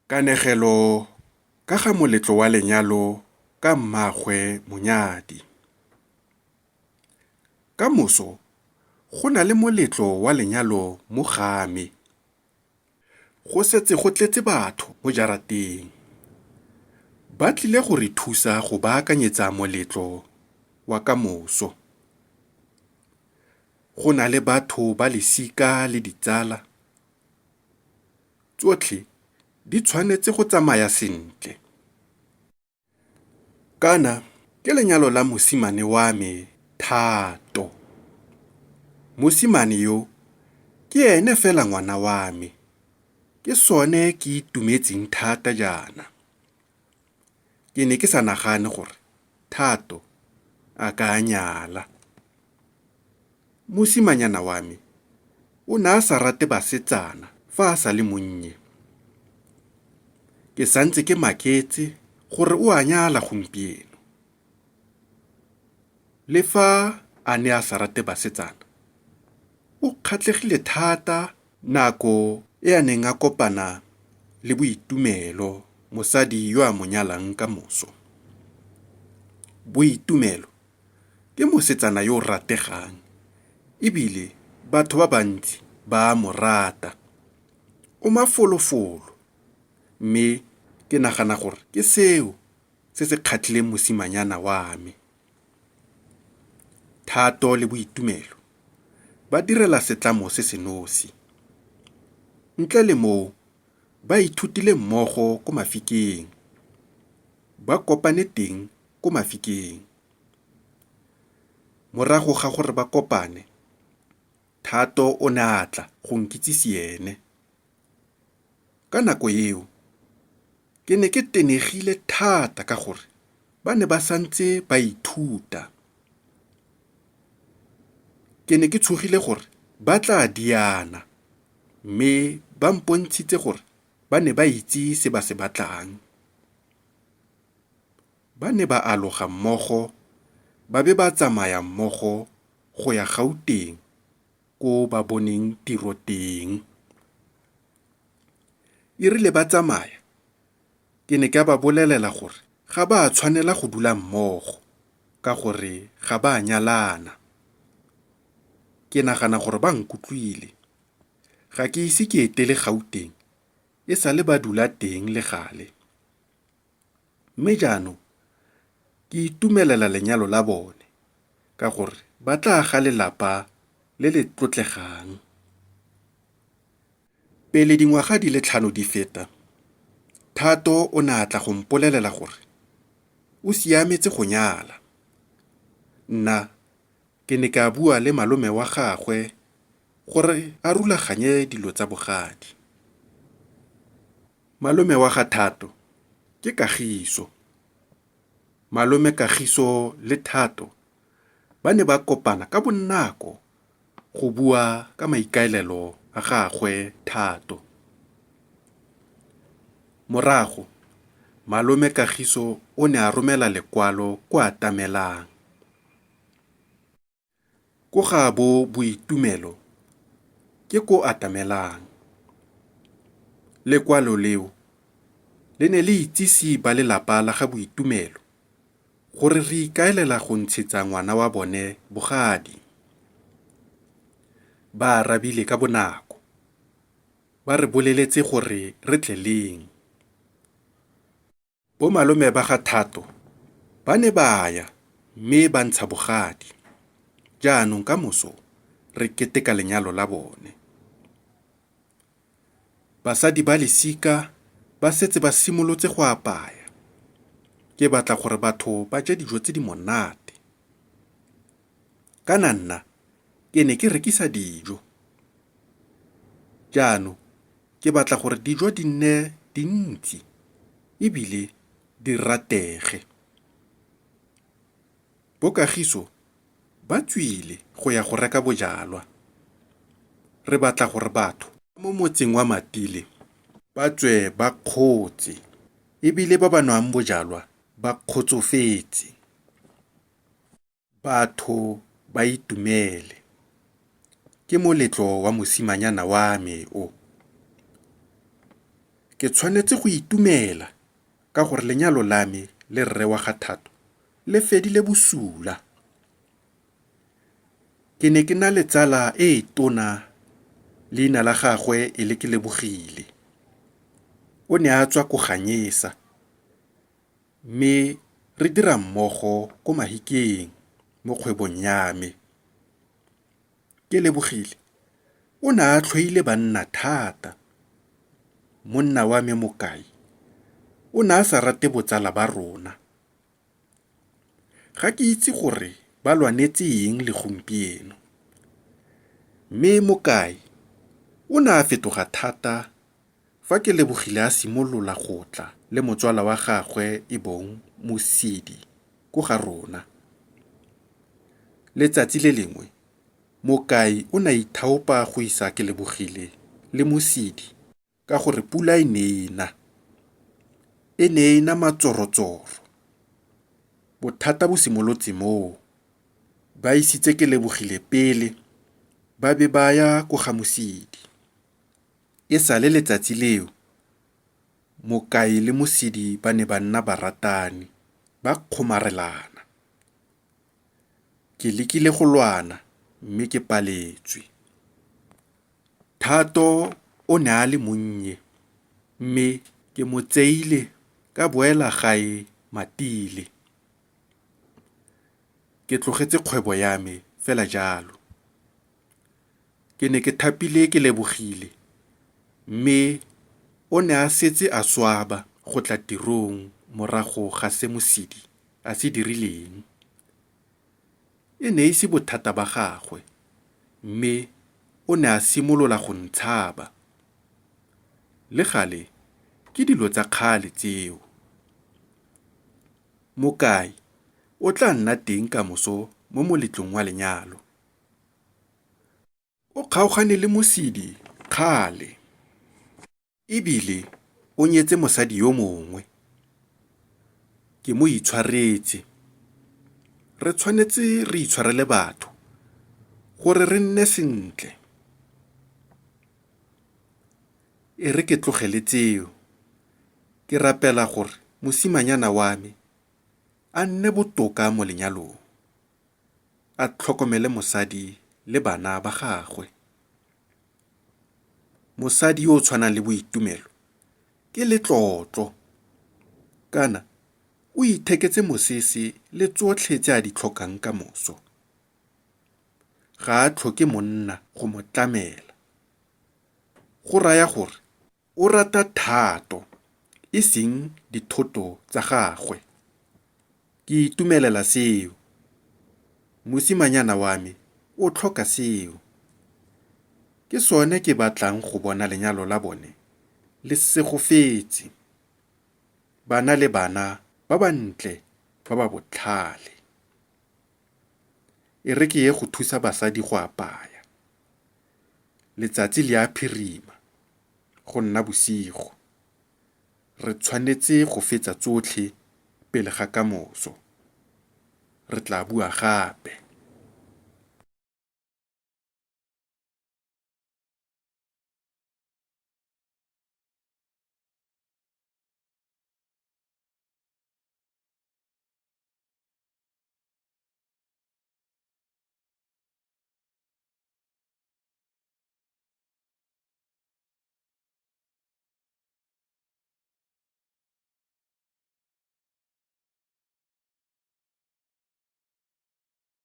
Kanegelo ka ga moletlo wa lenyalo ka mmaagwe monyadi. Ka moso go na le moletlo wa lenyalo mo ga me. Go setse go tletse batho mo jarateng. Ba tlile go re thusa go baakanyetsa moletlo wa ka moso. Go na le batho ba lesika le ditsala. Tsotlhe di tshwanetse go tsamaya sentle. Kana ke lenyalo la mosimane wa me Thato. Mosimane yo ke ene fela ngwana wa me. Ke sone ke itumetseng thata jaana. Ke ne ke sa nagane gore Thato a ka nyala. Mosimanyana wa me o ne a sa rate basetsana fa a sa le monnye. Ke santse ke maketse gore o a nyala gompieno. Le fa a ne a sa rate basetsana, o kgatlhegile thata nako e a neng a kopana le Boitumelo, mosadi yo a mo nyalang ka moso. Boitumelo ke mosetsana yo o rategang ebile batho ba bantsi ba a mo rata. O mafolofolo mme ke nagana gore ke seo se se kgatlhileng mosimanyana wa me. Thato le Boitumelo ba direla setlamo se se nosi. Ntle le moo, ba ithutile mmogo ko Mafikeng. Ba kopane teng ko Mafikeng. Morago ga gore ba kopane, Thato o ne a tla go nkitsise ene. Ka nako eo, ke ne ke tenegile thata ka gore ba ne ba santse ba ithuta. Ke ne ke tshogile gore ba tla diana, mme ba mpontshitse gore ba ne ba itse se ba se batlang. Ba ne ba aloga mmogo ba be ba tsamaya mmogo go ya Gauteng ko ba boneng tiro teng. E rile ba tsamaya, ke ne ka ba bolelela gore ga ba a tshwanela go dula mmogo ka gore ga ba a nyalana. Ke nagana gore ba nkutlwile. Ga ke ise ke etele Gauteng e sale ba dula teng le gale. Mme jaanong ke itumelela lenyalo la bone ka gore ba tla aga lelapa le le tlotlegang. Pele dingwaga di le tlhano di feta, Thato o ne a tla go mpolelela gore o siametse go nyala. Nna ke ne ka bua le malome wa gagwe gore a rulaganye dilo tsa bogadi. Malome wa ga Thato ke Kagiso. Malome Kagiso le Thato ba ne ba kopana ka bonako go bua ka maikaelelo a gagwe Thato. Morago, malome Kagiso o ne a romela lekwalo kwa Atamelang. Ko gaabo Boitumelo ke ko Atamelang. Lekwalo leo le ne le itsise ba lelapa la ga Boitumelo gore re ikaelela go ntshetsa ngwana wa bone bogadi. Ba arabile ka bonako, ba re boleletse gore re tle leng. Bomalome ba ga Thato ba ne ba ya mme ba ntsha bogadi. Jaanong ka moso re keteka lenyalo la bone. Basadi ba lesika ba setse ba simolotse go apaya. Ke batla gore batho ba je dijo tse di monate. Kana nna ke ne ke rekisa dijo. Jaanong ke batla gore dijo di nne dintsi ebile di ratege. Bo Kagiso ba tswile go ya go reka bojalwa. Re batla gore batho mo motseng wa Matile ba tswe ba kgotse ebile ba ba nwang bojalwa ba kgotsofetse. Batho ba itumele. Ke moletlo wa mosimanyana wa me o. Ke tshwanetse go itumela ka gore lenyalo la me le rre wa ga Thato le fedile bosula. Ke ne ke na le tsala e tona leina la gagwe e le Kelebogile. O ne a tswa ko Ganyesa mme re dira mmogo ko Mahikeng mo kgwebong ya me. Kelebogile o ne a tlhoile banna thata. Monna wa me Mokai o ne a sa rate botsala ba rona. Ga ke itse gore ba lwanetse eng le gompieno. Mme Mokai o ne a fetoga thata fa Kelebogile a simolola go tla le motswala wa gagwe e bong Mosidi ko ga rona. Letsatsi le lengwe Mokai o ne a ithaopa go isa Kelebogile le Mosidi ka gore pula e ne e na. E ne e na matsorotsoro. Bothata bo simolotse moo. Ba isitse Kelebogile pele ba be ba ya ko ga Mosidi. E sale letsatsi leo, Mokai le Mosidi ba ne ba nna baratani, ba kgomarelana. Ke lekile go lwana mme ke paletswe. Thato o ne a le monnye mme ke mo tseile ka boela gae Matile. Ke tlogetse kgwebo ya me fela jalo. Ke ne ke thapile Kelebogile mme o ne a setse a swaba go tla tirong morago ga se Mosidi a se dirileng. E ne e se bothata ba gagwe mme o ne a simolola go ntshaba. Le gale ke dilo tsa kgale tseo. Mokai o tla nna teng kamoso mo moletlong wa lenyalo. O kgaogane le Mosidi kgale e bile o nyetse mosadi yo mongwe. Ke mo itshwaretse. Re tshwanetse re itshwarele batho gore re nne sentle. E re ke tlogele tseo, ke rapela gore mosimanyana wa me a nne botoka mo lenyalong. A tlhokomele mosadi le bana ba gagwe. Mosadi yo o tshwanang le Boitumelo ke letlotlo. Kana o itheketse mosese le tsotlhe tse a di tlhokang ka moso. Ga a tlhoke monna go mo tlamela. Go raya gore O rata Thato e seng dithoto tsa gagwe. Ke itumelela seo. Mosimanyana wa me o tlhoka seo. Ke sone ke batlang go bona lenyalo la bone le segofetse. Ba na le bana ba bantle ba ba botlhale. E re ke ye go thusa basadi go apaya. Letsatsi le a phirima, go nna bosigo. Re tshwanetse go fetsa tsotlhe pele ga kamoso. Re tla bua gape.